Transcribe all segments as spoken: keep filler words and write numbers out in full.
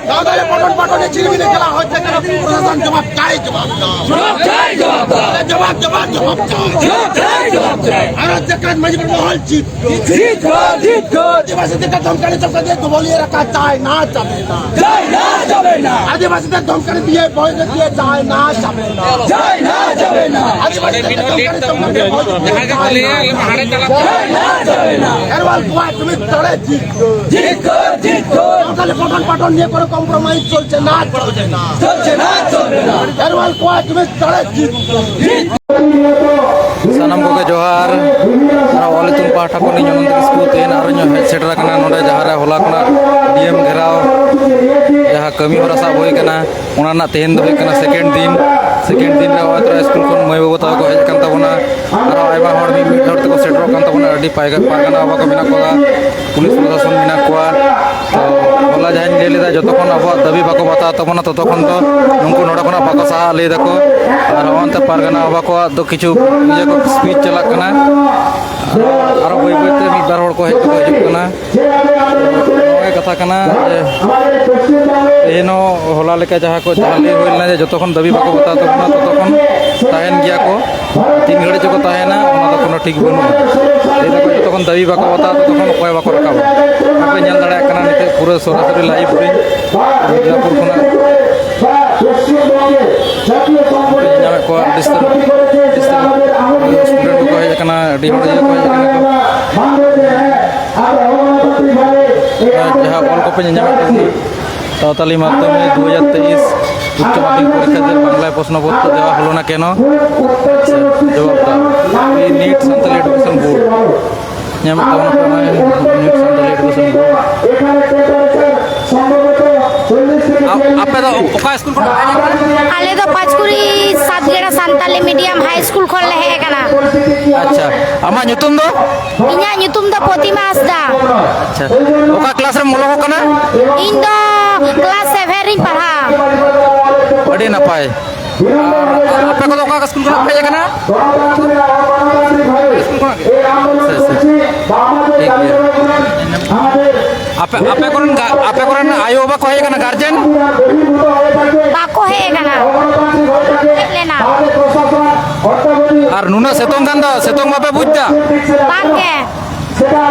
ᱫᱟᱫᱟ ᱨᱮ ᱯᱚᱴᱚᱱ ᱯᱟᱴᱚᱱ ᱮ ᱪᱤᱨᱢᱤᱨ ᱮ ᱠᱷᱮᱞᱟ ᱦᱚᱪᱪᱷᱮ ᱠᱮᱱ? ᱯᱨᱚᱥᱟᱥᱚᱱ ᱡᱚᱵᱟᱵ ᱪᱟᱭ, ᱡᱚᱵᱟᱵ ᱫᱟᱣ। ᱡᱚᱵᱟᱵ ᱪᱟᱭ, ᱡᱚᱵᱟᱵ ᱫᱟᱣ। ᱡᱚᱵᱟᱵ, ᱡᱚᱵᱟᱵ, ᱡᱚᱵᱟᱵ ᱪᱟᱭ। ᱡᱚᱵᱟᱵ ᱪᱟᱭ, ᱡᱚᱵᱟᱵ ᱪᱟᱭ। ᱟᱨ ᱡᱟᱠᱟᱛ ᱢᱟᱹᱡᱷᱤ ᱵᱟᱵᱟ ᱢᱚᱦᱚᱞ ᱡᱤᱛ ᱠᱚᱨ, ᱡᱤᱛ ᱠᱚᱨ, ᱡᱤᱛ ᱠᱚᱨ। ᱟᱹᱫᱤᱵᱟᱹᱥᱤ ᱛᱮ ᱠᱟᱛᱷᱟᱢ ᱠᱟᱹᱱᱤ ᱛᱚ ᱠᱟᱫᱮ ᱫᱚᱵᱚᱞᱤᱭᱮ ᱨᱟᱠᱟ ᱪᱟᱭ ᱱᱟ ᱪᱟᱵᱮ ᱱᱟ। ᱪᱟᱭ ᱱᱟ ᱪᱟᱵᱮ ᱱᱟ। ᱟᱹᱫᱤᱵᱟᱹᱥᱤ ᱛᱮ ᱫᱷᱚᱢᱠᱟᱹᱱᱤ ᱫᱤᱭᱮ ᱵᱚᱭ ᱫᱤᱭᱮ ᱪᱟᱭ ᱱᱟ ᱪᱟᱵᱮ ᱱᱟ। ᱪᱟᱭ ᱱᱟ ᱪᱟᱵᱮ ᱱᱟ। ᱟᱹᱫᱤᱵᱟᱹᱥᱤ ᱛᱮ ᱫᱷᱚᱢᱠᱟᱹᱱᱤ ᱛᱚ ᱠᱟᱫᱮ ᱵᱚᱭ ᱫᱤᱭᱮ ᱪᱟᱭ ᱱᱟ ᱪᱟᱵᱮ ᱱᱟ। ᱪᱟᱭ ᱱᱟ ᱪᱟᱵᱮ ᱱᱟ। ᱠᱷᱮᱨᱣᱟᱞ ᱠᱚᱣᱟᱜ ᱡᱩᱢᱤᱫ ᱫᱟᱲᱮ ᱡᱤᱛ ᱠᱚᱨ। ᱡᱤᱛ ᱠᱚᱨ, ᱡᱤᱛ ᱠᱚᱨ। ᱥᱟᱱᱛᱟᱞᱤ ᱯᱚᱴᱚᱱ ᱯᱟᱴᱚᱱ ᱱᱤᱭᱮ ᱠᱳᱱᱳ compromise ᱪᱚᱞᱪᱮ ᱱᱟ, ᱪᱚᱞᱪᱮ ᱱᱟ। ᱪᱚᱞᱪᱮ ᱱᱟ, ᱪᱚᱞᱪᱮ ᱱᱟ। ᱠᱷᱮᱨᱣᱟᱞ ᱠᱚᱣᱟᱜ ᱡᱩᱢᱤᱫ ᱫᱟᱲᱮ ᱡᱤᱛ ᱠᱚᱨ। ᱥᱟᱱᱟᱢ ᱠᱚᱜᱮ ᱡᱚᱦᱟᱨ᱾ ᱟᱨ ᱚᱞ ᱤᱛᱩᱱ ᱯᱟᱦᱴᱟ ᱠᱷᱚᱱ ᱤᱧ ᱚᱱᱚᱱᱛ ᱠᱤᱥᱠᱩ ᱛᱮᱦᱮᱧ ᱟᱨᱚ ᱧᱚᱜ ᱦᱮᱡ ᱥᱮᱴᱮᱨ ᱟᱠᱟᱱᱟ ᱱᱚᱰᱮ, ᱡᱟᱦᱟᱸ ᱨᱮ ᱦᱚᱞᱟ ᱠᱷᱚᱱᱟᱜ D M ᱜᱷᱮᱨᱟᱣ ᱡᱟᱦᱟᱸ ᱠᱟᱹᱢᱤ ᱦᱚᱨᱟ ᱥᱟᱵ ᱦᱩᱭ ᱟᱠᱟᱱᱟ, ᱚᱱᱟ ᱨᱮᱱᱟᱜ ᱛᱮᱦᱮᱧ ᱫᱚ ᱦᱩᱭᱩᱜ ᱠᱟᱱᱟ second ᱫᱤᱱ᱾ Second ᱫᱤᱱ ᱨᱮ ᱦᱚᱸᱜᱼᱚᱭ ᱛᱚᱨᱟ ᱥᱠᱩᱞ ᱠᱷᱚᱱ ᱢᱟᱹᱭ ᱵᱟᱹᱵᱩ ᱛᱟᱠᱚ ᱠᱚ ᱦᱮᱡ ᱟᱠᱟᱱ ᱛᱟᱵᱚᱱᱟ, ᱟᱨᱚ ᱟᱭᱢᱟ ᱦᱚᱲ ᱢᱤᱫ ᱢᱤᱫ ᱦᱚᱲ ᱛᱮᱠᱚ ᱥᱮᱴᱮᱨᱚᱜ ᱠᱟᱱ ᱛᱟᱵᱚᱱᱟ᱾ ᱟᱹᱰᱤ ᱯᱟᱭᱜᱟ-, ᱯᱟᱨᱜᱟᱱᱟ ᱵᱟᱵᱟ ᱠᱚ ᱢᱮᱱᱟᱜ ᱠᱚᱣᱟ, ᱯᱩᱞᱤᱥ ᱯᱨᱚᱥᱟᱥᱚᱱ ᱢᱮᱱᱟᱜ ᱠᱚᱣᱟ᱾ ᱛᱚ ᱦᱚᱞᱟ ᱡᱟᱦᱟᱸᱧ ᱞᱟᱹᱭ ᱞᱮᱫᱟ, ᱡᱚᱛᱚ ᱠᱷᱚᱱ ᱟᱵᱚᱣᱟᱜ ᱫᱟᱹᱵᱤ ᱵᱟᱠᱚ ᱵᱟᱛᱟᱣ ᱛᱟᱵᱚᱱᱟ, ᱛᱚᱛᱚ ᱠᱷᱚᱱ ᱫᱚ ᱱᱩᱠᱩ ᱱᱚᱰᱮ ᱠᱷᱚᱱᱟᱜ ᱵᱟᱠᱚ ᱥᱟᱦᱟᱜ ᱞᱟᱹᱭ ᱫᱟᱠᱚ᱾ ᱟᱨ ᱦᱚᱸᱜᱼᱚᱱᱛᱮ ᱯᱟᱨᱜᱟᱱᱟ ᱵᱟᱵᱟ ᱠᱚᱣᱟᱜ ᱫᱚ ᱠᱤᱪᱷᱩ ᱤᱭᱟᱹ ᱠᱚ speech ᱪᱟᱞᱟᱜ ᱠᱟᱱᱟ᱾ ᱟᱨᱚ ᱵᱟᱹᱭ ᱵᱟᱹᱭᱛᱮ ᱢᱤᱫ ᱵᱟᱨ ᱦᱚᱲ ᱠᱚ ᱦᱮᱡ ᱫᱚᱠᱚ ᱦᱤᱡᱩᱜ ᱠᱟᱱᱟ᱾ ᱱᱚᱣᱟ ᱜᱮ ᱠᱟᱛᱷᱟ ᱠᱟᱱᱟ ᱡᱮ ᱛᱮᱦᱮᱧ ᱦᱚᱸ ᱦᱚᱞᱟ ᱞᱮᱠᱟ ᱡᱟᱦᱟᱸ ᱠᱚ, ᱡᱟᱦᱟᱸ ᱞᱟᱹᱭ ᱦᱩᱭ ᱞᱮᱱᱟ ᱡᱮ ᱡᱚᱛᱚ ᱠᱷᱚᱱ ᱫᱟᱹᱵᱤ ᱵᱟᱠᱚ ᱵᱟᱛᱟᱣ ᱛᱟᱵᱚᱱᱟ, ᱛᱚᱛᱚ ᱠᱷᱚᱱ ᱛᱟᱦᱮᱱ ᱜᱮᱭᱟ ᱠᱚ᱾ ᱛᱤᱱ ᱜᱷᱟᱹᱲᱤᱡ ᱪᱚᱠᱚ ᱛᱟᱦᱮᱱᱟ, ᱚᱱᱟ ᱫᱚ ᱠᱳᱱᱳ ᱴᱷᱤᱠ ᱵᱟᱹᱱᱩᱜᱼᱟ᱾ ᱞᱟᱹᱭ ᱫᱟᱠᱚ ᱡᱚᱛᱚ ᱠᱷᱚᱱ ᱫᱟᱹᱵᱤ ᱵᱟᱠᱚ ᱵᱟᱛᱟᱣᱟ, ᱛᱚᱛᱚ ᱠᱷᱚᱱ ᱚᱠᱚᱭ ᱵᱟᱠᱚ ᱨᱟᱠᱟᱵᱟ᱾ ᱟᱯᱮ ᱧᱮᱞ ᱫᱟᱲᱮᱭᱟᱜ ᱠᱟᱱᱟ ᱱᱤᱛᱚᱜ ᱯᱩᱨᱟᱹ ᱥᱚᱨᱟᱥᱚᱨᱤ live ᱨᱮ ᱢᱤᱫᱱᱟᱯᱩᱨ ᱠᱷᱚᱱᱟᱜ ᱧᱮᱞ ᱧᱟᱢᱮᱫ ᱠᱚᱣᱟ, ᱟᱹᱰᱤ ᱩᱥᱛᱟᱹᱨ, ᱟᱹᱰᱤ ᱩᱥᱛᱟᱹᱨ student ᱠᱚᱠᱚ ᱦᱮᱡ ᱟᱠᱟᱱᱟ, ᱟᱹᱰᱤ ᱦᱚᱲ ᱤᱭᱟᱹ ᱠᱚ ᱦᱮᱡ ᱟᱠᱟᱱᱟ ᱠᱚ᱾ ᱟᱨ ᱡᱟᱦᱟᱸ ᱚᱞ ᱠᱚᱯᱮ ᱧᱮᱞ ᱧᱟᱢᱮᱫ ᱛᱟᱵᱚᱱᱟ, ᱥᱟᱶᱛᱟᱞᱤ ᱢᱟᱫᱽᱫᱷᱚᱢᱤᱠ ᱫᱩ ᱦᱟᱡᱟᱨ ᱛᱮᱭᱤᱥ ᱩᱪᱪᱚ ᱢᱟᱫᱽᱫᱷᱚᱢᱤᱠ ᱯᱚᱨᱤᱠᱠᱷᱟ ᱫᱤᱱ ᱵᱟᱝᱞᱟᱭ ᱯᱨᱚᱥᱱᱚ ᱯᱚᱛᱨᱚ ᱫᱮᱣᱟ ᱦᱚᱞᱚ ᱱᱟ ᱠᱮᱱᱚ? ᱟᱪᱪᱷᱟ, ᱡᱚᱵᱟᱵ ᱫᱟᱣ᱾ ᱱᱤᱴ ᱥᱟᱱᱛᱟᱞᱤ ᱮᱰᱩᱠᱮᱥᱚᱱ ᱵᱳᱨᱰ᱾ ᱧᱟᱢᱮᱫ ᱛᱟᱵᱚᱱᱟ ᱯᱮ ᱱᱚᱜᱼᱚᱭ ᱱᱤᱴ ᱥᱟᱱᱛᱟᱞᱤ ᱮᱰᱩᱠᱮᱥᱚᱱ ᱵᱳᱨᱰ᱾ ᱟ-, ᱟᱯᱮ ᱫᱚ ᱚᱠᱟ ᱥᱠᱩᱞ ᱠᱷᱚᱱ ᱯᱮ ᱦᱮᱡ ᱟᱠᱟᱱᱟ? ᱟᱞᱮ ᱫᱚ ᱯᱟᱸᱪᱠᱩᱲᱤ ᱥᱟᱛᱜᱮᱲᱟ ᱥᱟᱱᱛᱟᱞᱤ ᱢᱤᱰᱤᱭᱟᱢ ᱦᱟᱭ ᱥᱠᱩᱞ ᱠᱷᱚᱱ ᱞᱮ ᱦᱮᱡ ᱟᱠᱟᱱᱟ᱾ ᱟᱪᱪᱷᱟ, ᱟᱢᱟᱜ ᱧᱩᱛᱩᱢ ᱫᱚ? ᱤᱧᱟᱹᱜ ᱧᱩᱛᱩᱢ ᱫᱚ ᱯᱨᱚᱛᱤᱢᱟ ᱦᱟᱸᱥᱫᱟ᱾ ᱟᱪᱪᱷᱟ, ᱚᱠᱟ ᱠᱞᱟᱥ ᱨᱮᱢ ᱚᱞᱚᱜᱚᱜ ᱠᱟᱱᱟ? ᱤᱧ ᱫᱚ ᱠᱞᱟᱥ ᱥᱮᱵᱷᱮᱱ ᱨᱤᱧ ᱯᱟᱲᱦᱟᱜᱼᱟ᱾ ᱟᱹᱰᱤ ᱱᱟᱯᱟᱭ᱾ ᱟᱨ ᱟᱯᱮ ᱠᱚᱫᱚ ᱚᱠᱟ ᱥᱠᱩᱞ ᱠᱷᱚᱱᱟᱜ ᱯᱮ ᱦᱮᱡ ᱟᱠᱟᱱᱟ? ᱥᱠᱩᱞ ᱠᱷᱚᱱᱟᱜ ᱜᱮ? ᱟᱪᱪᱷᱟ, ᱟᱪᱪᱷᱟ᱾ ᱴᱷᱤᱠ ᱜᱮᱭᱟ᱾ ᱟᱯᱮ ᱠᱚᱨᱮᱱ ᱜᱟ-, ᱟᱯᱮ ᱠᱚᱨᱮᱱ ᱟᱭᱳ ᱵᱟᱵᱟ ᱠᱚ ᱦᱮᱡ ᱟᱠᱟᱱᱟ, ᱜᱟᱨᱡᱮᱱ? ᱵᱟᱠᱚ ᱦᱮᱡ ᱟᱠᱟᱱᱟ᱾ ᱦᱮᱡ ᱞᱮᱱᱟ᱾ ᱟᱨ ᱱᱩᱱᱟᱹᱜ ᱥᱤᱛᱩᱝ ᱠᱟᱱ ᱫᱚ, ᱥᱤᱛᱩᱝ ᱵᱟᱯᱮ ᱵᱩᱡᱽ ᱫᱟ? ᱵᱟᱝ ᱜᱮ᱾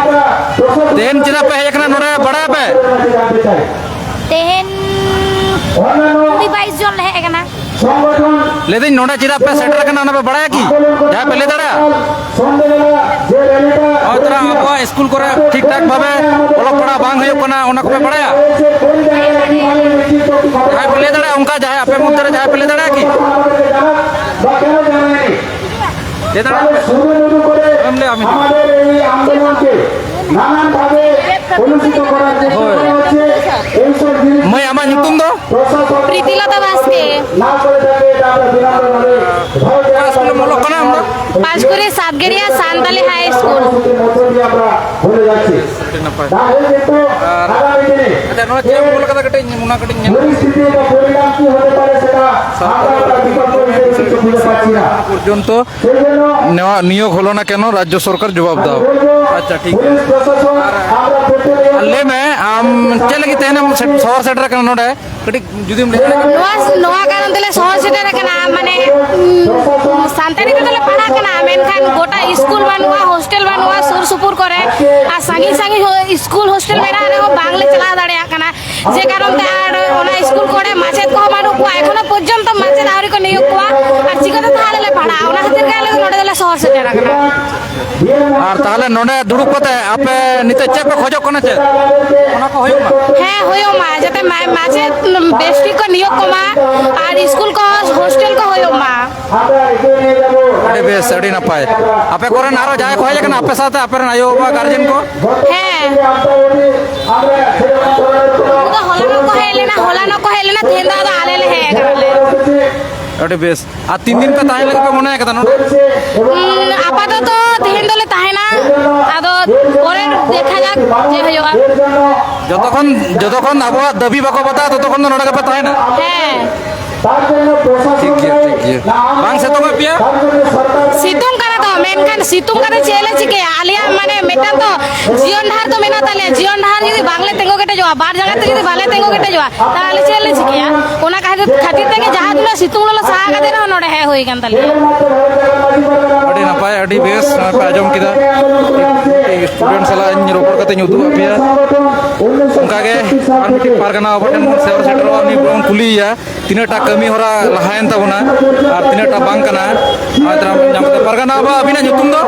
ᱛᱮᱦᱮᱧ ᱪᱮᱫᱟᱜ ᱯᱮ ᱦᱮᱡ ᱟᱠᱟᱱᱟ ᱱᱚᱰᱮ, ᱵᱟᱲᱟᱭᱟᱯᱮ? ᱛᱮᱦᱮᱧ ᱠᱩᱲᱤ ᱵᱟᱭᱤᱥ ᱡᱚᱱ ᱞᱮ ᱦᱮᱡ ᱟᱠᱟᱱᱟ᱾ ᱞᱟᱹᱭᱫᱟᱹᱧ, ᱱᱚᱰᱮ ᱪᱮᱫᱟᱜ ᱯᱮ ᱥᱮᱴᱮᱨ ᱟᱠᱟᱱᱟ, ᱚᱱᱟ ᱯᱮ ᱵᱟᱲᱟᱭᱟ ᱠᱤ? ᱡᱟᱦᱟᱸᱭ ᱯᱮ ᱞᱟᱹᱭ ᱫᱟᱲᱮᱭᱟᱜᱼᱟ? ᱱᱚᱜᱼᱚᱭ ᱛᱚᱨᱟ ᱟᱵᱚᱣᱟᱜ ᱥᱠᱩᱞ ᱠᱚᱨᱮ ᱴᱷᱤᱠ ᱴᱷᱟᱠ ᱵᱷᱟᱵᱮ ᱚᱞᱚᱜ ᱯᱟᱲᱦᱟᱜ ᱵᱟᱝ ᱦᱩᱭᱩᱜ ᱠᱟᱱᱟ, ᱚᱱᱟ ᱠᱚᱯᱮ ᱵᱟᱲᱟᱭᱟ? ᱡᱟᱦᱟᱸᱭ ᱯᱮ ᱞᱟᱹᱭ ᱫᱟᱲᱮᱭᱟᱜᱼᱟ, ᱚᱱᱠᱟ ᱡᱟᱦᱟᱸᱭ ᱟᱯᱮ ᱢᱚᱫᱽᱫᱷᱮ ᱨᱮ ᱡᱟᱦᱟᱸᱭ ᱯᱮ ᱞᱟᱹᱭ ᱫᱟᱲᱮᱭᱟᱜᱼᱟ ᱠᱤ? ᱞᱟᱹᱭ ᱫᱟᱲᱮᱭᱟᱜᱼᱟ ᱯᱮ? ᱟᱢᱮᱢ ᱞᱟᱹᱭᱟ, ᱟᱢ ᱦᱤᱡᱩᱜ ᱢᱮ᱾ ᱦᱳᱭ᱾ ᱢᱟᱹᱭ, ᱟᱢᱟᱜ ᱧᱩᱛᱩᱢ ᱫᱚ? ᱯᱨᱤᱛᱤᱞᱚᱛᱟ ᱵᱟᱥᱠᱮ᱾ ᱚᱠᱟ ᱥᱠᱩᱞᱮᱢ ᱚᱞᱚᱜ ᱠᱟᱱᱟ ᱟᱢ ᱫᱚ? ᱯᱟᱸᱪᱠᱩᱲᱤ ᱥᱟᱛᱜᱮᱨᱤᱭᱟ ᱥᱟᱱᱛᱟᱞᱤ ᱦᱟᱭ ᱥᱠᱩᱞ᱾ ᱟᱹᱰᱤ ᱱᱟᱯᱟᱭ᱾ ᱟᱨ, ᱟᱪᱪᱷᱟ, ᱱᱚᱣᱟ ᱪᱮᱫ ᱮᱢ ᱚᱞ ᱠᱟᱫᱟ? ᱠᱟᱹᱴᱤᱡ ᱚᱱᱟ ᱠᱟᱹᱴᱤᱡ ᱧᱮᱞ᱾ ᱥᱟᱱᱛᱟᱲ ᱯᱚᱨᱡᱚᱱᱛᱚ ᱱᱚᱣᱟ ᱱᱤᱭᱳᱜ ᱦᱚᱞᱚ ᱱᱟ ᱠᱮᱱᱚ, ᱨᱟᱡᱽᱡᱚ ᱥᱚᱨᱠᱟᱨ ᱡᱚᱵᱟᱵ ᱫᱟᱣ᱾ ᱟᱪᱪᱷᱟ, ᱴᱷᱤᱠ ᱜᱮᱭᱟ᱾ ᱟᱨ, ᱟᱨ ᱞᱟᱹᱭ ᱢᱮ, ᱟᱢ ᱪᱮᱫ ᱞᱟᱹᱜᱤᱫ ᱛᱮᱦᱮᱧ ᱮᱢ ᱥᱮ-, ᱥᱚᱦᱚᱨ ᱥᱮᱴᱮᱨ ᱟᱠᱟᱱᱟ ᱱᱚᱰᱮ? ᱠᱟᱹᱴᱤᱡ ᱡᱩᱫᱤᱢ ᱞᱟᱹᱭ ᱫᱟᱲᱮᱭᱟᱜᱼᱟ᱾ ᱱᱚᱣᱟ, ᱱᱚᱣᱟ ᱠᱟᱨᱚᱱ ᱛᱮᱞᱮ ᱥᱚᱦᱚᱨ ᱥᱮᱴᱮᱨ ᱟᱠᱟᱱᱟ, ᱢᱟᱱᱮ, ᱩᱢ, ᱥᱟᱱᱛᱟᱲᱤ ᱛᱮᱫᱚ ᱞᱮ ᱯᱟᱲᱦᱟᱜ ᱠᱟᱱᱟ, ᱢᱮᱱᱠᱷᱟᱱ ᱜᱚᱴᱟ ᱥᱠᱩᱞ ᱵᱟᱹᱱᱩᱜᱼᱟ, ᱦᱳᱥᱴᱮᱞ ᱵᱟᱹᱱᱩᱜᱼᱟ ᱥᱩᱨ ᱥᱩᱯᱩᱨ ᱠᱚᱨᱮ, ᱟᱨ ᱥᱟᱺᱜᱤᱧ ᱥᱟᱺᱜᱤᱧ ᱦᱚᱸ ᱥᱠᱩᱞ ᱦᱳᱥᱴᱮᱞ ᱢᱮᱱᱟᱜ ᱨᱮᱦᱚᱸ ᱵᱟᱝᱞᱮ ᱪᱟᱞᱟᱣ ᱫᱟᱲᱮᱭᱟᱜ ᱠᱟᱱᱟ᱾ ᱡᱮ ᱠᱟᱨᱚᱱ ᱛᱮ ᱟᱨ ᱚᱱᱟ ᱥᱠᱩᱞ ᱠᱚᱨᱮ ᱢᱟᱪᱮᱫ ᱠᱚᱦᱚᱸ ᱵᱟᱹᱱᱩᱜ ᱠᱚᱣᱟ, ᱮᱠᱷᱚᱱᱳ ᱯᱚᱨᱡᱚᱱᱛᱚ ᱢᱟᱪᱮᱫ ᱟᱹᱣᱨᱤ ᱠᱚ ᱱᱤᱭᱳᱜᱽ ᱠᱚᱣᱟ, ᱟᱨ ᱪᱤᱠᱟᱹᱛᱮ ᱛᱟᱦᱚᱞᱮ ᱞᱮ ᱯᱟᱲᱦᱟᱜᱼᱟ? ᱚᱱᱟ ᱠᱷᱟᱹᱛᱤᱨ ᱜᱮ ᱟᱞᱮ ᱫᱚ ᱱᱚᱰᱮ ᱫᱚᱞᱮ ᱥᱚᱦᱚᱨ ᱥᱮᱴᱮᱨ ᱟᱠᱟᱱᱟ᱾ ᱟᱨ ᱛᱟᱦᱚᱞᱮ ᱱᱚᱰᱮ ᱫᱩᱲᱩᱵ ᱠᱟᱛᱮ ᱟᱯᱮ ᱱᱤᱛᱚᱜ ᱪᱮᱫ ᱯᱮ ᱠᱷᱚᱡᱚᱜ ᱠᱟᱱᱟ, ᱪᱮᱫ ᱚᱱᱟ ᱠᱚ ᱦᱩᱭᱩᱜ ᱢᱟ? ᱦᱮᱸ, ᱦᱩᱭᱩᱜ ᱢᱟ, ᱡᱟᱛᱮ ᱢᱟ-, ᱢᱟᱪᱮᱫ ᱵᱮᱥ ᱴᱷᱤᱠ ᱠᱚ ᱱᱤᱭᱳᱜᱽ ᱠᱚᱢᱟ ᱟᱨ ᱥᱠᱩᱞ ᱠᱚ, ᱦᱳᱥᱴᱮᱞ ᱠᱚ ᱦᱩᱭᱩᱜ ᱢᱟ᱾ ᱟᱹᱰᱤ ᱵᱮᱥ, ᱟᱹᱰᱤ ᱱᱟᱯᱟᱭ᱾ ᱟᱯᱮ ᱠᱚᱨᱮᱱ ᱟᱨᱚ ᱡᱟᱦᱟᱸᱭ ᱠᱚ ᱦᱮᱡ ᱟᱠᱟᱱᱟ, ᱟᱯᱮ ᱥᱟᱶᱛᱮ ᱟᱯᱮ ᱨᱮᱱ ᱟᱭᱳ ᱵᱟᱵᱟ, ᱜᱟᱨᱡᱮᱱ ᱠᱚ? ᱦᱮᱸ᱾ ᱩᱱᱠᱩ ᱫᱚ ᱦᱚᱞᱟᱱᱚᱜ ᱠᱚ ᱦᱮᱡ ᱞᱮᱱᱟ, ᱦᱚᱞᱟᱱᱚᱜ ᱠᱚ ᱦᱮᱡ ᱞᱮᱱᱟ, ᱛᱮᱦᱮᱧ ᱫᱚ ᱟᱫᱚ ᱟᱞᱮ ᱞᱮ ᱦᱮᱡ ᱟᱠᱟᱱᱟᱞᱮ᱾ ᱟᱹᱰᱤ ᱵᱮᱥ᱾ ᱟᱨ ᱛᱤᱱ ᱫᱤᱱ ᱯᱮ ᱛᱟᱦᱮᱸ ᱞᱟᱹᱜᱤᱫ ᱯᱮ ᱢᱚᱱᱮ ᱟᱠᱟᱫᱟ ᱱᱚᱰᱮ? ᱩᱸ, ᱟᱯᱟᱛᱚᱛᱚ ᱛᱮᱦᱮᱧ ᱫᱚᱞᱮ ᱛᱟᱦᱮᱱᱟ, ᱟᱫᱚ ᱯᱚᱨᱮ ᱫᱮᱠᱷᱟ ᱡᱟᱠ ᱪᱮᱫ ᱦᱩᱭᱩᱜᱼᱟ᱾ ᱡᱚᱛᱚᱠᱷᱚᱱ, ᱡᱚᱛᱚᱠᱷᱚᱱ ᱟᱵᱚᱣᱟᱜ ᱫᱟᱹᱵᱤ ᱵᱟᱠᱚ ᱵᱟᱛᱟᱣᱟ, ᱛᱚᱛᱚᱠᱷᱚᱱ ᱫᱚ ᱱᱚᱰᱮ ᱜᱮᱯᱮ ᱛᱟᱦᱮᱱᱟ? ᱦᱮᱸ᱾ ᱴᱷᱤᱠ ᱜᱮᱭᱟ, ᱴᱷᱤᱠ ᱜᱮᱭᱟ᱾ ᱵᱟᱝ ᱥᱤᱛᱩᱝ ᱮᱫ ᱯᱮᱭᱟ? ᱥᱤᱛᱩᱝ ᱠᱟᱱᱟ ᱛᱚ, ᱢᱮᱱᱠᱷᱟᱱ ᱥᱤᱛᱩᱝ ᱠᱟᱛᱮ ᱪᱮᱫ ᱞᱮ ᱪᱤᱠᱟᱹᱭᱟ? ᱟᱞᱮᱭᱟᱜ ᱢᱟᱱᱮ ᱢᱤᱫᱴᱟᱝ ᱫᱚ ᱡᱤᱭᱚᱱ ᱰᱟᱦᱟᱨ ᱫᱚ ᱢᱮᱱᱟᱜ ᱛᱟᱞᱮᱭᱟ᱾ ᱡᱤᱭᱚᱱ ᱰᱟᱦᱟᱨ ᱡᱩᱫᱤ ᱵᱟᱝᱞᱮ ᱛᱤᱸᱜᱩ ᱠᱮᱴᱮᱡᱚᱜᱼᱟ, ᱵᱟᱨ ᱡᱟᱸᱜᱟ ᱛᱮ ᱡᱩᱫᱤ ᱵᱟᱞᱮ ᱛᱤᱸᱜᱩ ᱠᱮᱴᱮᱡᱚᱜᱼᱟ, ᱛᱟᱦᱚᱞᱮ ᱪᱮᱫ ᱞᱮ ᱪᱤᱠᱟᱹᱭᱟ? ᱚᱱᱟ ᱠᱷᱟᱹᱛᱤᱨ ᱠᱷᱟᱹᱛᱤᱨ ᱛᱮᱜᱮ ᱡᱟᱦᱟᱸ ᱛᱤᱱᱟᱹᱜ ᱥᱤᱛᱩᱝ ᱞᱚᱞᱚ ᱥᱟᱦᱟ ᱠᱟᱛᱮ ᱨᱮᱦᱚᱸ ᱱᱚᱰᱮ ᱦᱮᱡ ᱦᱩᱭ ᱟᱠᱟᱱ ᱛᱟᱞᱮᱭᱟ᱾ ᱟᱹᱰᱤ ᱱᱟᱯᱟᱭ, ᱟᱹᱰᱤ ᱵᱮᱥ᱾ ᱱᱚᱜᱼᱚᱭ ᱯᱮ ᱟᱸᱡᱚᱢ ᱠᱮᱫᱟ, ᱥᱴᱩᱰᱮᱱᱴ ᱥᱟᱞᱟᱜ ᱤᱧ ᱨᱚᱯᱚᱲ ᱠᱟᱛᱮᱧ ᱩᱫᱩᱜ ᱟᱫ ᱯᱮᱭᱟ᱾ ᱚᱱᱠᱟᱜᱮ ᱟᱨ ᱢᱤᱫᱴᱤᱡ ᱯᱟᱨᱜᱟᱱᱟ ᱵᱟᱵᱟ ᱴᱷᱮᱱ ᱵᱚᱱ ᱥᱮᱴᱮᱨ ᱥᱮᱴᱮᱨᱚᱜᱼᱟ, ᱩᱱᱤ ᱵᱚᱱ ᱠᱩᱞᱤᱭᱮᱭᱟ᱾ ᱛᱤᱱᱟᱹᱜ ᱴᱟ ᱠᱟᱹᱢᱤ ᱦᱚᱨᱟ ᱞᱟᱦᱟᱭᱮᱱ ᱛᱟᱵᱚᱱᱟ ᱟᱨ ᱛᱤᱱᱟᱹᱜ ᱴᱟ ᱵᱟᱝ ᱠᱟᱱᱟ᱾ ᱱᱚᱜᱼᱚᱭ ᱛᱚᱨᱟ ᱧᱟᱢ ᱠᱟᱛᱮ, ᱯᱟᱨᱜᱟᱱᱟ ᱵᱟᱵᱟ, ᱟᱹᱵᱤᱱᱟᱜ ᱧᱩᱛᱩᱢ ᱫᱚ?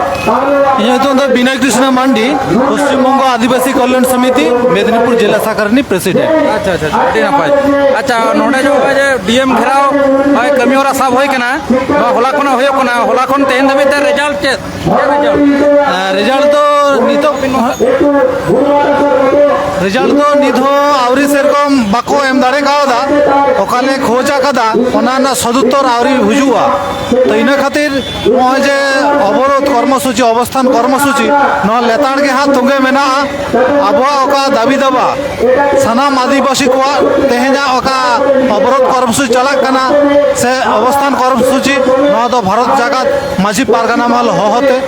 ᱤᱧᱟᱹᱜ ᱧᱩᱛᱩᱢ ᱫᱚ ᱵᱤᱱᱚᱭ ᱠᱨᱤᱥᱱᱟ ᱢᱟᱱᱰᱤ, ᱯᱚᱥᱪᱤᱢ ᱵᱚᱝᱜᱚ ᱟᱹᱫᱤᱵᱟᱹᱥᱤ ᱠᱚᱞᱭᱟᱱ ᱥᱚᱢᱤᱛᱤ, ᱢᱮᱫᱤᱱᱤᱯᱩᱨ ᱡᱮᱞᱟ ᱥᱟᱠᱷᱟ ᱨᱤᱱᱤᱡ ᱯᱨᱮᱥᱤᱰᱮᱱᱴ᱾ ᱟᱪᱪᱷᱟ, ᱟᱪᱪᱷᱟ, ᱟᱪᱪᱷᱟ, ᱟᱹᱰᱤ ᱱᱟᱯᱟᱭ᱾ ᱟᱪᱪᱷᱟ, ᱱᱚᱰᱮ ᱡᱮ ᱱᱚᱜᱼᱚᱭ ᱡᱮ ᱰᱤ ᱮᱢ ᱜᱷᱮᱨᱟᱣ ᱱᱚᱜᱼᱚᱭ ᱠᱟᱹᱢᱤ ᱦᱚᱨᱟ ᱥᱟᱵ ᱦᱩᱭ ᱠᱟᱱᱟ, ᱱᱚᱣᱟ ᱦᱚᱞᱟ ᱠᱷᱚᱱᱟᱜ ᱦᱩᱭᱩᱜ ᱠᱟᱱᱟ, ᱦᱚᱞᱟ ᱠᱷᱚᱱ ᱛᱮᱦᱮᱧ ᱫᱷᱟᱹᱵᱤᱡ ᱛᱮ ᱨᱮᱡᱟᱞᱴ ᱪᱮᱫ? ᱟᱨ ᱨᱮᱡᱟᱞᱴ ᱫᱚ ᱱᱤᱛᱚᱜ, ᱨᱮᱡᱟᱞᱴ ᱫᱚ ᱱᱤᱛ ᱦᱚᱸ ᱟᱹᱣᱨᱤ ᱥᱮᱨᱚᱠᱚᱢ ᱵᱟᱠᱚ ᱮᱢ ᱫᱟᱲᱮ ᱠᱟᱣᱫᱟ᱾ ᱚᱠᱟ ᱞᱮ ᱠᱷᱚᱡᱽ ᱟᱠᱟᱫᱟ, ᱚᱱᱟ ᱨᱮᱱᱟᱜ ᱥᱚᱫᱩᱛᱛᱚᱨ ᱟᱹᱣᱨᱤ ᱦᱤᱡᱩᱜᱼᱟ᱾ ᱛᱚ, ᱤᱱᱟᱹ ᱠᱷᱟᱹᱛᱤᱨ ᱱᱚᱜᱼᱚᱭ ᱡᱮ ᱚᱵᱚᱨᱳᱫᱷ ᱠᱚᱨᱢᱚᱥᱩᱪᱤ, ᱚᱵᱚᱥᱛᱷᱟᱱ ᱠᱚᱨᱢᱚᱥᱩᱪᱤ, ᱱᱚᱣᱟ ᱞᱮᱛᱟᱲ ᱜᱮ ᱦᱟᱸᱜ ᱛᱚᱸᱜᱮ ᱢᱮᱱᱟᱜᱼᱟ᱾ ᱟᱵᱚᱣᱟᱜ ᱚᱠᱟ ᱫᱟᱹᱵᱤ ᱫᱟᱵᱟ, ᱥᱟᱱᱟᱢ ᱟᱹᱫᱤᱵᱟᱹᱥᱤ ᱠᱚᱣᱟᱜ ᱛᱮᱦᱮᱧᱟᱜ ᱚᱠᱟ ᱚᱵᱚᱨᱳᱫᱷ ᱠᱚᱨᱢᱚᱥᱩᱪᱤ ᱪᱟᱞᱟᱜ ᱠᱟᱱᱟ ᱥᱮ ᱚᱵᱚᱥᱛᱷᱟᱱ ᱠᱚᱨᱢᱚᱥᱩᱪᱤ, ᱱᱚᱣᱟ ᱫᱚ ᱵᱷᱟᱨᱚᱛ ᱡᱟᱠᱟᱛ ᱢᱟᱹᱡᱷᱤ ᱯᱟᱨᱜᱟᱱᱟ ᱢᱚᱦᱚᱞ ᱦᱚᱦᱚᱛᱮ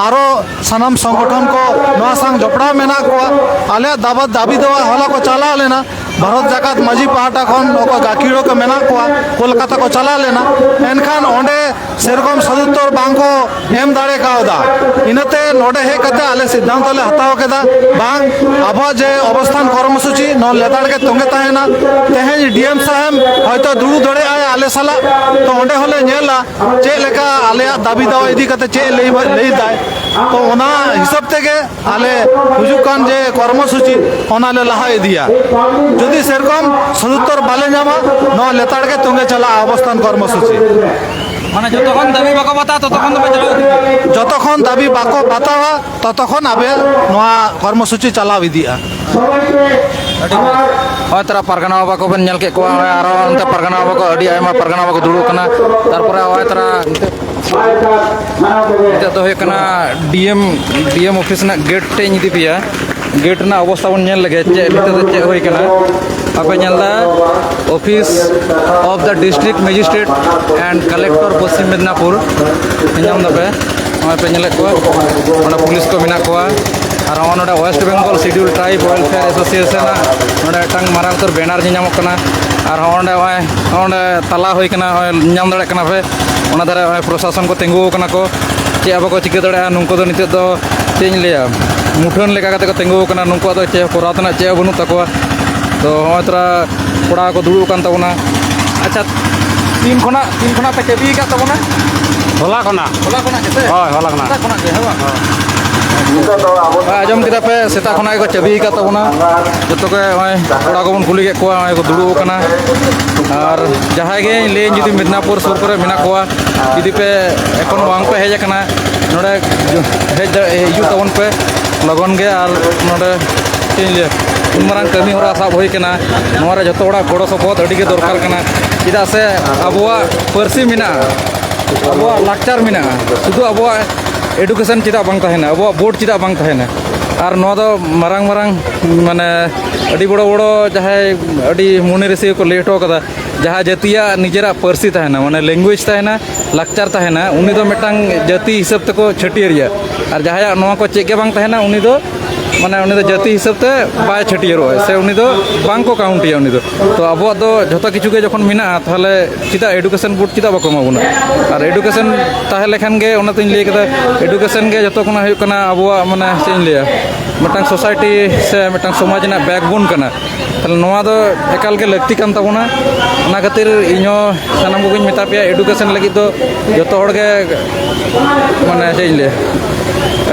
ᱟᱨᱚ ᱥᱟᱱᱟᱢ ᱥᱚᱝᱜᱚᱴᱷᱚᱱ ᱠᱚ ᱱᱚᱣᱟ ᱥᱟᱶ ᱡᱚᱯᱲᱟᱣ ᱢᱮᱱᱟᱜ ᱠᱚᱣᱟ᱾ ᱟᱞᱮᱭᱟᱜ ᱫᱟᱵᱟ, ᱫᱟᱹᱵᱤ ᱫᱟᱵᱟ ᱦᱚᱞᱟ ᱠᱚ ᱪᱟᱞᱟᱣ ᱞᱮᱱᱟ, ᱵᱷᱟᱨᱚᱛ ᱡᱟᱠᱟᱛ ᱢᱟᱹᱡᱷᱤ ᱯᱟᱦᱴᱟ ᱠᱷᱚᱱ ᱚᱠᱚᱭ ᱜᱟᱹᱠᱷᱩᱲᱤᱭᱟᱹ ᱠᱚ ᱢᱮᱱᱟᱜ ᱠᱚᱣᱟ, ᱠᱳᱞᱠᱟᱛᱟ ᱠᱚ ᱪᱟᱞᱟᱣ ᱞᱮᱱᱟ, ᱮᱱᱠᱷᱟᱱ ᱚᱸᱰᱮ ᱥᱮᱨᱚᱠᱚᱢ ᱥᱚᱫᱩᱛᱛᱚᱨ ᱵᱟᱝ ᱠᱚ ᱮᱢ ᱫᱟᱲᱮ ᱠᱟᱣᱫᱟ᱾ ᱤᱱᱟᱹᱛᱮ ᱱᱚᱰᱮ ᱦᱮᱡ ᱠᱟᱛᱮ ᱟᱞᱮ ᱥᱤᱫᱽᱫᱷᱟᱱᱛᱚ ᱞᱮ ᱦᱟᱛᱟᱣ ᱠᱮᱫᱟ, ᱵᱟᱝ, ᱟᱵᱚᱣᱟᱜ ᱡᱮ ᱚᱵᱚᱥᱛᱷᱟᱱ ᱠᱚᱨᱢᱚᱥᱩᱪᱤ ᱱᱚᱣᱟ ᱞᱮᱛᱟᱲ ᱜᱮ ᱛᱚᱸᱜᱮ ᱛᱟᱦᱮᱱᱟ᱾ ᱛᱮᱦᱮᱧ ᱰᱤ ᱮᱢ ᱥᱟᱦᱮᱵᱽ ᱦᱚᱭᱛᱚ ᱫᱩᱲᱩᱵ ᱫᱟᱲᱮᱭᱟᱜᱼᱟᱭ ᱟᱞᱮ ᱥᱟᱞᱟᱜ, ᱛᱚ ᱚᱸᱰᱮ ᱦᱚᱸᱞᱮ ᱧᱮᱞᱟ ᱪᱮᱫ ᱞᱮᱠᱟ ᱟᱞᱮᱭᱟᱜ ᱫᱟᱹᱵᱤ ᱫᱟᱣᱟ ᱤᱫᱤ ᱠᱟᱛᱮ ᱪᱮᱫ ᱞᱟᱹᱭ, ᱞᱟᱹᱭ ᱫᱟᱭ᱾ ᱛᱚ ᱚᱱᱟ ᱦᱤᱥᱟᱹᱵ ᱛᱮᱜᱮ ᱟᱞᱮ ᱦᱤᱡᱩᱜ ᱠᱟᱱ ᱡᱮ ᱠᱚᱨᱢᱚᱥᱩᱪᱤ, ᱚᱱᱟ ᱞᱮ ᱞᱟᱦᱟ ᱤᱫᱤᱭᱟ᱾ ᱡᱩᱫᱤ ᱥᱮᱨᱚᱠᱚᱢ ᱥᱚᱫᱩᱛᱛᱚᱨ ᱵᱟᱞᱮ ᱧᱟᱢᱟ, ᱱᱚᱣᱟ ᱞᱮᱛᱟᱲ ᱜᱮ ᱛᱚᱸᱜᱮ ᱪᱟᱞᱟᱜᱼᱟ ᱚᱵᱚᱥᱛᱷᱟᱱ ᱠᱚᱨᱢᱚᱥᱩᱪᱤ᱾ ᱢᱟᱱᱮ ᱡᱚᱛᱚᱠᱷᱚᱱ ᱫᱟᱹᱵᱤ ᱵᱟᱠᱚ ᱵᱟᱛᱟᱣᱟ, ᱛᱚᱛᱚᱠᱷᱚᱱ ᱫᱚᱯᱮ ᱪᱟᱞᱟᱣ ᱤᱫᱤᱭᱟ? ᱡᱚᱛᱚᱠᱷᱚᱱ ᱫᱟᱹᱵᱤ ᱵᱟᱠᱚ ᱵᱟᱛᱟᱣᱟ, ᱛᱚᱛᱚᱠᱷᱚᱱ ᱟᱵᱮ ᱱᱚᱣᱟ ᱠᱚᱨᱢᱚᱥᱩᱪᱤ ᱪᱟᱞᱟᱣ ᱤᱫᱤᱜᱼᱟ᱾ ᱟᱹᱰᱤ ᱢᱚᱡᱽ᱾ ᱦᱚᱸᱜᱼᱚᱭ ᱛᱟᱨᱟ ᱯᱟᱨᱜᱟᱱᱟ ᱵᱟᱵᱟ ᱠᱚᱵᱮᱱ ᱧᱮᱞ ᱠᱮᱫ ᱠᱚᱣᱟ, ᱦᱚᱸᱜᱼᱚᱭ ᱟᱨᱚ ᱚᱱᱛᱮ ᱯᱟᱨᱜᱟᱱᱟ ᱵᱟᱵᱟ ᱠᱚ, ᱟᱹᱰᱤ ᱟᱭᱢᱟ ᱯᱟᱨᱜᱟᱱᱟ ᱵᱟᱵᱟ ᱠᱚ ᱫᱩᱲᱩᱵ ᱠᱟᱱᱟ᱾ ᱛᱟᱨᱯᱚᱨᱮ ᱦᱚᱸᱜᱼᱚᱭ ᱛᱟᱨᱟ ᱱᱤᱛᱚᱜ ᱫᱚ ᱦᱩᱭᱩᱜ ᱠᱟᱱᱟ ᱰᱤ ᱮᱢ, ᱰᱤ ᱮᱢ ᱚᱯᱷᱤᱥ ᱨᱮᱱᱟᱜ ᱜᱮᱴ ᱴᱷᱮᱡ ᱤᱧ ᱤᱫᱤ ᱯᱮᱭᱟ᱾ ᱜᱮᱴ ᱨᱮᱱᱟᱜ ᱚᱵᱚᱥᱛᱷᱟ ᱵᱚᱱ ᱧᱮᱞ ᱞᱮᱜᱮ, ᱪᱮᱫ ᱵᱷᱤᱛᱟᱹᱨ ᱨᱮ ᱪᱮᱫ ᱦᱩᱭ ᱠᱟᱱᱟ᱾ ᱟᱯᱮ ᱧᱮᱞ ᱮᱫᱟ, Office of the District Magistrate and Collector Paschim Medinipur, ᱧᱮᱞ ᱧᱟᱢ ᱫᱟᱯᱮ᱾ ᱱᱚᱜᱼᱚᱭ ᱯᱮ ᱧᱮᱞᱮᱫ ᱠᱚᱣᱟ, ᱚᱸᱰᱮ ᱯᱩᱞᱤᱥ ᱠᱚ ᱢᱮᱱᱟᱜ ᱠᱚᱣᱟ᱾ ᱟᱨ ᱦᱚᱸᱜᱼᱚᱭ ᱱᱚᱰᱮ West Bengal Scheduled Tribe Welfare Association ᱟᱜ ᱱᱚᱰᱮ ᱢᱤᱫᱴᱟᱝ ᱢᱟᱨᱟᱝ ᱩᱛᱟᱹᱨ banner ᱧᱮᱞ ᱧᱟᱢᱚᱜ ᱠᱟᱱᱟ᱾ ᱟᱨ ᱦᱚᱸᱜᱼᱚᱭ ᱱᱚᱰᱮ, ᱱᱚᱜᱼᱚᱭ ᱱᱚᱰᱮ ᱛᱟᱞᱟ ᱦᱩᱭ ᱠᱟᱱᱟ, ᱱᱚᱜᱼᱚᱭ ᱧᱟᱢ ᱫᱟᱲᱮᱭᱟᱜ ᱠᱟᱱᱟ ᱯᱮ᱾ ᱚᱱᱟ ᱫᱷᱟᱨᱮ ᱱᱚᱜᱼᱚᱭ ᱯᱨᱚᱥᱟᱥᱚᱱ ᱠᱚ ᱛᱤᱸᱜᱩ ᱟᱠᱟᱱᱟ ᱠᱚ, ᱪᱮᱫ ᱦᱚᱸ ᱵᱟᱠᱚ ᱪᱤᱠᱟᱹ ᱫᱟᱲᱮᱭᱟᱜᱼᱟ᱾ ᱱᱩᱠᱩ ᱫᱚ ᱱᱤᱛᱚᱜ ᱫᱚ ᱪᱮᱫ ᱤᱧ ᱞᱟᱹᱭᱟ, ᱢᱩᱴᱷᱟᱹᱱ ᱞᱮᱠᱟ ᱠᱟᱛᱮ ᱠᱚ ᱛᱤᱸᱜᱩ ᱟᱠᱟᱱᱟ᱾ ᱱᱩᱠᱩᱣᱟᱜ ᱫᱚ ᱪᱮᱫ ᱦᱚᱸ ᱠᱚᱨᱟᱣ ᱛᱮᱱᱟᱜ ᱪᱮᱫ ᱦᱚᱸ ᱵᱟᱹᱱᱩᱜ ᱛᱟᱠᱚᱣᱟ᱾ ᱛᱚ ᱦᱚᱸᱜᱼᱚᱭ ᱛᱷᱚᱲᱟ ᱠᱚᱲᱟ ᱠᱚ ᱫᱩᱲᱩᱵ ᱟᱠᱟᱱ ᱛᱟᱵᱚᱱᱟ᱾ ᱟᱪᱪᱷᱟ, ᱛᱤᱱ ᱠᱷᱚᱱᱟᱜ, ᱛᱤᱱ ᱠᱷᱚᱱᱟᱜ ᱯᱮ ᱪᱟᱹᱵᱤ ᱟᱠᱟᱫ ᱛᱟᱵᱚᱱᱟ? ᱦᱚᱞᱟ ᱠᱷᱚᱱᱟᱜ᱾ ᱦᱚᱞᱟ ᱠᱷᱚᱱᱟᱜ ᱜᱮ ᱥᱮ? ᱦᱳᱭ, ᱦᱚᱞᱟ ᱠᱷᱚᱱᱟᱜ᱾ ᱥᱮᱛᱟᱜ ᱠᱷᱚᱱᱟᱜ ᱜᱮ, ᱦᱮᱸ ᱵᱟᱝ? ᱟᱸᱡᱚᱢ ᱠᱮᱫᱟ ᱯᱮ, ᱥᱮᱛᱟᱜ ᱠᱷᱚᱱᱟᱜ ᱜᱮᱠᱚ ᱪᱟᱹᱵᱤ ᱟᱠᱟᱫ ᱛᱟᱵᱚᱱᱟ᱾ ᱡᱚᱛᱚ ᱜᱮ ᱱᱚᱜᱼᱚᱭ ᱠᱚᱲᱟ ᱠᱚᱵᱚᱱ ᱠᱩᱞᱤ ᱠᱮᱫ ᱠᱚᱣᱟ, ᱱᱚᱜᱼᱚᱭ ᱠᱚ ᱫᱩᱲᱩᱵ ᱟᱠᱟᱱᱟ᱾ ᱟᱨ ᱡᱟᱦᱟᱸᱭ ᱜᱮ ᱞᱟᱹᱭᱟᱹᱧ, ᱡᱩᱫᱤ ᱢᱮᱫᱽᱱᱟᱯᱩᱨ ᱥᱩᱨ ᱠᱚᱨᱮ ᱢᱮᱱᱟᱜ ᱠᱚᱣᱟ, ᱡᱩᱫᱤ ᱯᱮ ᱮᱠᱷᱚᱱ ᱵᱟᱝ ᱯᱮ ᱦᱮᱡ ᱟᱠᱟᱱᱟ, ᱱᱚᱰᱮ ᱦᱮᱡ ᱫᱟᱲᱮ-, ᱦᱤᱡᱩᱜ ᱛᱟᱵᱚᱱ ᱯᱮ ᱞᱚᱜᱚᱱ ᱜᱮ᱾ ᱟᱨ ᱱᱚᱰᱮ ᱪᱮᱫ ᱤᱧ ᱞᱟᱹᱭᱟ, ᱩᱱ ᱢᱟᱨᱟᱝ ᱠᱟᱹᱢᱤ ᱦᱚᱨᱟ ᱥᱟᱵ ᱦᱩᱭ ᱠᱟᱱᱟ᱾ ᱱᱚᱣᱟ ᱨᱮ ᱡᱚᱛᱚ ᱦᱚᱲᱟᱜ ᱜᱚᱲᱚ ᱥᱚᱯᱚᱦᱚᱫ ᱟᱹᱰᱤ ᱜᱮ ᱫᱚᱨᱠᱟᱨ ᱠᱟᱱᱟ᱾ ᱪᱮᱫᱟᱜ ᱥᱮ ᱟᱵᱚᱣᱟᱜ ᱯᱟᱹᱨᱥᱤ ᱢᱮᱱᱟᱜᱼᱟ, ᱟᱵᱚᱣᱟᱜ ᱞᱟᱠᱪᱟᱨ ᱢᱮᱱᱟᱜᱼᱟ, ᱥᱩᱫᱷᱩ ᱟᱵᱚᱣᱟᱜ education ᱪᱮᱫᱟᱜ ᱵᱟᱝ ᱛᱟᱦᱮᱱᱟ, ᱟᱵᱚᱣᱟᱜ board ᱪᱮᱫᱟᱜ ᱵᱟᱝ ᱛᱟᱦᱮᱱᱟ? ᱟᱨ ᱱᱚᱣᱟ ᱫᱚ ᱢᱟᱨᱟᱝ ᱢᱟᱨᱟᱝ, ᱢᱟᱱᱮ, ᱟᱹᱰᱤ ᱵᱚᱲᱚ ᱵᱚᱲᱚ ᱡᱟᱦᱟᱸᱭ ᱟᱹᱰᱤ ᱢᱩᱱᱤ ᱨᱤᱥᱤ ᱠᱚ ᱞᱟᱹᱭ ᱦᱚᱴᱚ ᱠᱟᱫᱟ, ᱡᱟᱦᱟᱸ ᱡᱟᱹᱛᱤᱭᱟᱜ ᱱᱤᱡᱮᱨᱟᱜ ᱯᱟᱹᱨᱥᱤ ᱛᱟᱦᱮᱱᱟ, ᱢᱟᱱᱮ language ᱛᱟᱦᱮᱱᱟ, ᱞᱟᱠᱪᱟᱨ ᱛᱟᱦᱮᱱᱟ, ᱩᱱᱤ ᱫᱚ ᱢᱤᱫᱴᱟᱝ ᱡᱟᱹᱛᱤ ᱦᱤᱥᱟᱹᱵ ᱛᱮᱠᱚ ᱪᱷᱟᱹᱴᱭᱟᱹᱨᱮᱭᱟ᱾ ᱟᱨ ᱡᱟᱦᱟᱸᱭᱟᱜ ᱱᱚᱣᱟ ᱠᱚ ᱪᱮᱫ ᱜᱮ ᱵᱟᱝ ᱛᱟᱦᱮᱱᱟ, ᱩᱱᱤ ᱫᱚ, ᱢᱟᱱᱮ, ᱩᱱᱤ ᱫᱚ ᱡᱟᱹᱛᱤ ᱦᱤᱥᱟᱹᱵ ᱛᱮ ᱵᱟᱭ ᱪᱷᱟᱹᱴᱭᱟᱹᱨᱚᱜᱼᱟ, ᱥᱮ ᱩᱱᱤ ᱫᱚ ᱵᱟᱝ ᱠᱚ ᱠᱟᱣᱩᱱᱴᱮᱭᱟ ᱩᱱᱤ ᱫᱚ᱾ ᱛᱚ ᱟᱵᱚᱣᱟᱜ ᱫᱚ ᱡᱷᱚᱛᱚ ᱠᱤᱪᱷᱩ ᱜᱮ ᱡᱚᱠᱷᱚᱱ ᱢᱮᱱᱟᱜᱼᱟ, ᱛᱟᱦᱚᱞᱮ ᱪᱮᱫᱟᱜ education board ᱪᱮᱫᱟᱜ ᱵᱟᱠᱚ ᱮᱢᱟ ᱵᱚᱱᱟ? ᱟᱨ education ᱛᱟᱦᱮᱸ ᱞᱮᱠᱷᱟᱱ ᱜᱮ, ᱚᱱᱟᱛᱤᱧ ᱞᱟᱹᱭ ᱠᱮᱫᱟ, education ᱜᱮ ᱡᱚᱛᱚ ᱠᱷᱚᱱᱟᱜ ᱦᱩᱭᱩᱜ ᱠᱟᱱᱟ ᱟᱵᱚᱣᱟᱜ, ᱢᱟᱱᱮ, ᱪᱮᱫ ᱤᱧ ᱞᱟᱹᱭᱟ, ᱢᱤᱫᱴᱟᱝ society ᱥᱮ ᱢᱤᱫᱴᱟᱝ ᱥᱚᱢᱟᱡᱽ ᱨᱮᱱᱟᱜ backbone ᱠᱟᱱᱟ᱾ ᱛᱟᱦᱚᱞᱮ ᱱᱚᱣᱟ ᱫᱚ ᱮᱠᱟᱞ ᱜᱮ ᱞᱟᱹᱠᱛᱤ ᱠᱟᱱ ᱛᱟᱵᱚᱱᱟ᱾ ᱚᱱᱟ ᱠᱷᱟᱹᱛᱤᱨ ᱤᱧᱦᱚᱸ ᱥᱟᱱᱟᱢ ᱠᱚᱜᱮᱧ ᱢᱮᱛᱟ ᱯᱮᱭᱟ, education ᱞᱟᱹᱜᱤᱫ ᱫᱚ ᱡᱚᱛᱚ ᱦᱚᱲ ᱜᱮ, ᱢᱟᱱᱮ, ᱪᱮᱫ ᱤᱧ ᱞᱟᱹᱭᱟ,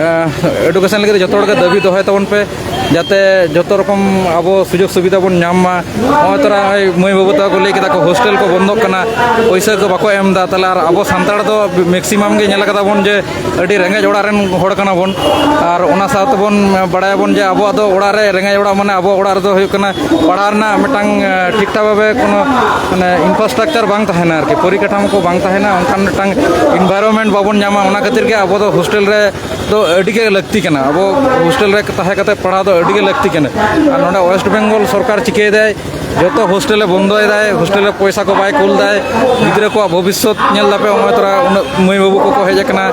ᱮᱸ, education ᱞᱟᱹᱜᱤᱫ ᱫᱚ ᱡᱚᱛᱚ ᱦᱚᱲ ᱜᱮ ᱫᱟᱹᱵᱤ ᱫᱚᱦᱚᱭ ᱛᱟᱵᱚᱱ ᱯᱮ, ᱡᱟᱛᱮ ᱡᱚᱛᱚ ᱨᱚᱠᱚᱢ ᱟᱵᱚ ᱥᱩᱡᱳᱜᱽ ᱥᱩᱵᱤᱫᱷᱟ ᱵᱚᱱ ᱧᱟᱢ ᱢᱟ᱾ ᱱᱚᱜᱼᱚᱭ ᱛᱚᱨᱟ ᱱᱚᱜᱼᱚᱭ ᱢᱟᱹᱭ ᱵᱟᱹᱵᱩ ᱛᱟᱠᱚ ᱠᱚ ᱞᱟᱹᱭ ᱠᱮᱫᱟ ᱠᱚ, hostel ᱠᱚ ᱵᱚᱱᱫᱚᱜ ᱠᱟᱱᱟ, ᱯᱩᱭᱥᱟᱹ ᱠᱚ ᱵᱟᱠᱚ ᱮᱢ ᱮᱫᱟ᱾ ᱛᱟᱦᱚᱞᱮ ᱟᱨ ᱟᱵᱚ ᱥᱟᱱᱛᱟᱲ ᱫᱚ maximum ᱜᱮ ᱧᱮᱞ ᱠᱟᱫᱟ ᱵᱚᱱ ᱡᱮ ᱟᱹᱰᱤ ᱨᱮᱸᱜᱮᱡ ᱚᱲᱟᱜ ᱨᱮᱱ ᱦᱚᱲ ᱠᱟᱱᱟ ᱵᱚᱱ᱾ ᱟᱨ ᱚᱱᱟ ᱥᱟᱶ ᱛᱮᱵᱚᱱ ᱵᱟᱲᱟᱭᱟᱵᱚᱱ ᱡᱮ ᱟᱵᱚᱣᱟᱜ ᱫᱚ ᱚᱲᱟᱜ ᱨᱮ ᱨᱮᱸᱜᱮᱡ ᱚᱲᱟᱜ, ᱢᱟᱱᱮ, ᱟᱵᱚᱣᱟᱜ ᱚᱲᱟᱜ ᱨᱮᱫᱚ ᱦᱩᱭᱩᱜ ᱠᱟᱱᱟ ᱯᱟᱲᱦᱟᱣ ᱨᱮᱱᱟᱜ ᱢᱤᱫᱴᱟᱝ, ᱮ, ᱴᱷᱤᱠ ᱴᱷᱟᱠ ᱵᱷᱟᱵᱮ ᱠᱳᱱᱳ, ᱢᱟᱱᱮ, infrastructure ᱵᱟᱝ ᱛᱟᱦᱮᱱᱟ ᱟᱨᱠᱤ, ᱯᱚᱨᱤᱠᱟᱴᱷᱟᱢᱳ ᱠᱚ ᱵᱟᱝ ᱛᱟᱦᱮᱱᱟ, ᱚᱱᱠᱟᱱ ᱢᱤᱫᱴᱟᱝ environment ᱵᱟᱵᱚᱱ ᱧᱟᱢᱟ᱾ ᱚᱱᱟ ᱠᱷᱟᱹᱛᱤᱨ ᱜᱮ ᱟᱵᱚ ᱫᱚ hostel ᱨᱮ ᱫᱚ ᱟᱹᱰᱤ ᱜᱮ ᱞᱟᱹᱠᱛᱤ ᱠᱟᱱᱟ᱾ ᱟᱵᱚ hostel ᱨᱮ ᱛᱟᱦᱮᱸ ᱠᱟᱛᱮ ᱯᱟᱲᱦᱟᱣ ᱫᱚ ᱟᱹᱰᱤ ᱜᱮ ᱞᱟᱹᱠᱛᱤ ᱠᱟᱱᱟ᱾ ᱟᱨ ᱱᱚᱰᱮ West Bengal ᱥᱚᱨᱠᱟᱨ ᱪᱤᱠᱟᱹᱭᱮᱫᱟᱭ, ᱡᱚᱛᱚ ᱦᱳᱥᱴᱮᱞᱮ ᱵᱚᱱᱫᱚᱭᱮᱫᱟᱭ, ᱦᱳᱥᱴᱮᱞ ᱨᱮ ᱯᱚᱭᱥᱟ ᱠᱚ ᱵᱟᱭ ᱠᱩᱞ ᱫᱟᱭ᱾ ᱜᱤᱫᱽᱨᱟᱹ ᱠᱚᱣᱟᱜ ᱵᱷᱚᱵᱤᱥᱥᱚᱛ ᱧᱮᱞ ᱫᱟᱯᱮ, ᱱᱚᱜᱼᱚᱭ ᱛᱚᱨᱟ ᱩᱱᱟᱹᱜ ᱢᱟᱹᱭ ᱵᱟᱹᱵᱩ ᱠᱚᱠᱚ ᱦᱮᱡ ᱟᱠᱟᱱᱟ,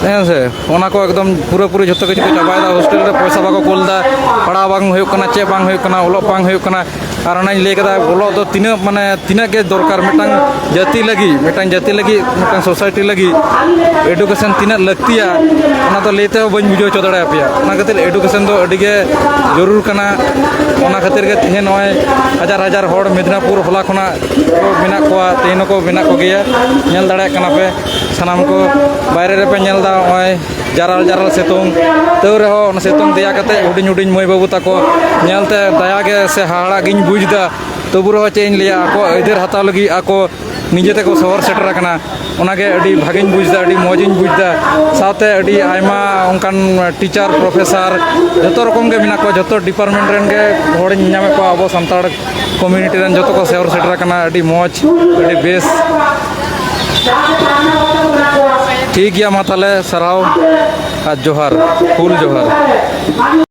ᱦᱮᱸ ᱥᱮ? ᱚᱱᱟ ᱠᱚ ᱮᱠᱫᱚᱢ ᱯᱩᱨᱟᱹᱯᱩᱨᱤ ᱡᱷᱚᱛᱚ ᱠᱤᱪᱷᱩ ᱠᱚ ᱪᱟᱵᱟᱭᱮᱫᱟ᱾ ᱦᱳᱥᱴᱮᱞ ᱨᱮ ᱯᱚᱭᱥᱟ ᱵᱟᱠᱚ ᱠᱩᱞ ᱮᱫᱟ, ᱯᱟᱲᱦᱟᱣ ᱵᱟᱝ ᱦᱩᱭᱩᱜ ᱠᱟᱱᱟ, ᱪᱮᱫ ᱵᱟᱝ ᱦᱩᱭᱩᱜ ᱠᱟᱱᱟ, ᱚᱞᱚᱜ ᱵᱟᱝ ᱦᱩᱭᱩᱜ ᱠᱟᱱᱟ᱾ ᱟᱨ ᱚᱱᱟᱧ ᱞᱟᱹᱭ ᱠᱮᱫᱟ, ᱚᱞᱚᱜ ᱫᱚ ᱛᱤᱱᱟᱹᱜ, ᱢᱟᱱᱮ, ᱛᱤᱱᱟᱹᱜ ᱜᱮ ᱫᱚᱨᱠᱟᱨ ᱢᱤᱫᱴᱟᱝ ᱡᱟᱹᱛᱤ ᱞᱟᱹᱜᱤᱫ, ᱢᱤᱫᱴᱟᱝ ᱡᱟᱹᱛᱤ ᱞᱟᱹᱜᱤᱫ, ᱢᱤᱫᱴᱟᱝ ᱥᱳᱥᱟᱭᱴᱤ ᱞᱟᱹᱜᱤᱫ ᱮᱰᱩᱠᱮᱥᱚᱱ ᱛᱤᱱᱟᱹᱜ ᱞᱟᱹᱠᱛᱤᱭᱟ, ᱚᱱᱟ ᱫᱚ ᱞᱟᱹᱭ ᱛᱮᱦᱚᱸ ᱵᱟᱹᱧ ᱵᱩᱡᱷᱟᱹᱣ ᱦᱚᱪᱚ ᱫᱟᱲᱮᱭᱟᱯᱮᱭᱟ᱾ ᱚᱱᱟ ᱠᱷᱟᱹᱛᱤᱨ ᱮᱰᱩᱠᱮᱥᱚᱱ ᱫᱚ ᱟᱹᱰᱤ ᱜᱮ ᱡᱟᱹᱨᱩᱲ ᱠᱟᱱᱟ᱾ ᱚᱱᱟ ᱠᱷᱟᱹᱛᱤᱨ ᱜᱮ ᱛᱮᱦᱮᱧ ᱱᱚᱜᱼᱚᱭ ᱦᱟᱡᱟᱨ ᱦᱟᱡᱟᱨ ᱦᱚᱲ ᱢᱮᱫᱽᱱᱟᱯᱩᱨ ᱦᱚᱞᱟ ᱠᱷᱚᱱᱟᱜ ᱠᱚ ᱢᱮᱱᱟᱜ ᱠᱚᱣᱟ, ᱛᱮᱦᱮᱧ ᱦᱚᱸᱠᱚ ᱢᱮᱱᱟᱜ ᱠᱚᱜᱮᱭᱟ᱾ ᱧᱮᱞ ᱫᱟᱲᱮᱭᱟᱜ ᱠᱟᱱᱟ ᱯᱮ ᱥᱟᱱᱟᱢ ᱠᱚ, ᱵᱟᱭᱨᱮ ᱨᱮᱯᱮ ᱧᱮᱞ ᱮᱫᱟ, ᱱᱚᱜᱼᱚᱭ ᱡᱟᱨᱟᱞ ᱡᱟᱨᱟᱞ ᱥᱤᱛᱩᱝ, ᱛᱟᱹᱣ ᱨᱮᱦᱚᱸ ᱚᱱᱟ ᱥᱤᱛᱩᱝ ᱫᱮᱭᱟ ᱠᱟᱛᱮ ᱦᱩᱰᱤᱧ ᱦᱩᱰᱤᱧ ᱢᱟᱹᱭ ᱵᱟᱹᱵᱩ ᱛᱟᱠᱚ ᱧᱮᱞᱛᱮ ᱫᱟᱭᱟ ᱜᱮ ᱥᱮ ᱦᱟᱦᱟᱲᱟᱜ ᱜᱤᱧ ᱵᱩᱡᱽ ᱮᱫᱟ᱾ ᱛᱚᱵᱩ ᱨᱮᱦᱚᱸ ᱪᱮᱫ ᱤᱧ ᱞᱟᱹᱭᱟ, ᱟᱠᱚ ᱟᱹᱭᱫᱟᱹᱨ ᱦᱟᱛᱟᱣ ᱞᱟᱹᱜᱤᱫ ᱟᱠᱚ ᱱᱤᱡᱮ ᱛᱮᱠᱚ ᱥᱚᱦᱚᱨ ᱥᱮᱴᱮᱨ ᱟᱠᱟᱱᱟ᱾ ᱚᱱᱟᱜᱮ ᱟᱹᱰᱤ ᱵᱷᱟᱜᱮᱧ ᱵᱩᱡᱽ ᱮᱫᱟ, ᱟᱹᱰᱤ ᱢᱚᱡᱽ ᱤᱧ ᱵᱩᱡᱽ ᱮᱫᱟ᱾ ᱥᱟᱶᱛᱮ ᱟᱹᱰᱤ ᱟᱭᱢᱟ ᱚᱱᱠᱟᱱ ᱴᱤᱪᱟᱨ, ᱯᱨᱚᱯᱷᱮᱥᱟᱨ, ᱡᱚᱛᱚ ᱨᱚᱠᱚᱢ ᱜᱮ ᱢᱮᱱᱟᱜ ᱠᱚᱣᱟ, ᱡᱚᱛᱚ ᱰᱤᱯᱟᱨᱴᱢᱮᱱᱴ ᱨᱮᱱ ᱜᱮ ᱦᱚᱲᱤᱧ ᱧᱟᱢᱮᱫ ᱠᱚᱣᱟ ᱟᱵᱚ ᱥᱟᱱᱛᱟᱲ ᱠᱚᱢᱤᱭᱩᱱᱤᱴᱤ ᱨᱮᱱ ᱡᱚᱛᱚ ᱠᱚ ᱥᱚᱦᱚᱨ ᱥᱮᱴᱮᱨ ᱟᱠᱟᱱᱟ᱾ ᱟᱹᱰᱤ ᱢᱚᱡᱽ, ᱟᱹᱰᱤ ᱵᱮᱥ᱾ ᱴᱷᱤᱠ ᱜᱮᱭᱟ, ᱢᱟ ᱛᱟᱦᱚᱞᱮ ᱥᱟᱨᱦᱟᱣ ᱟᱨ ᱡᱚᱦᱟᱨ, ᱦᱩᱞ ᱡᱚᱦᱟᱨ᱾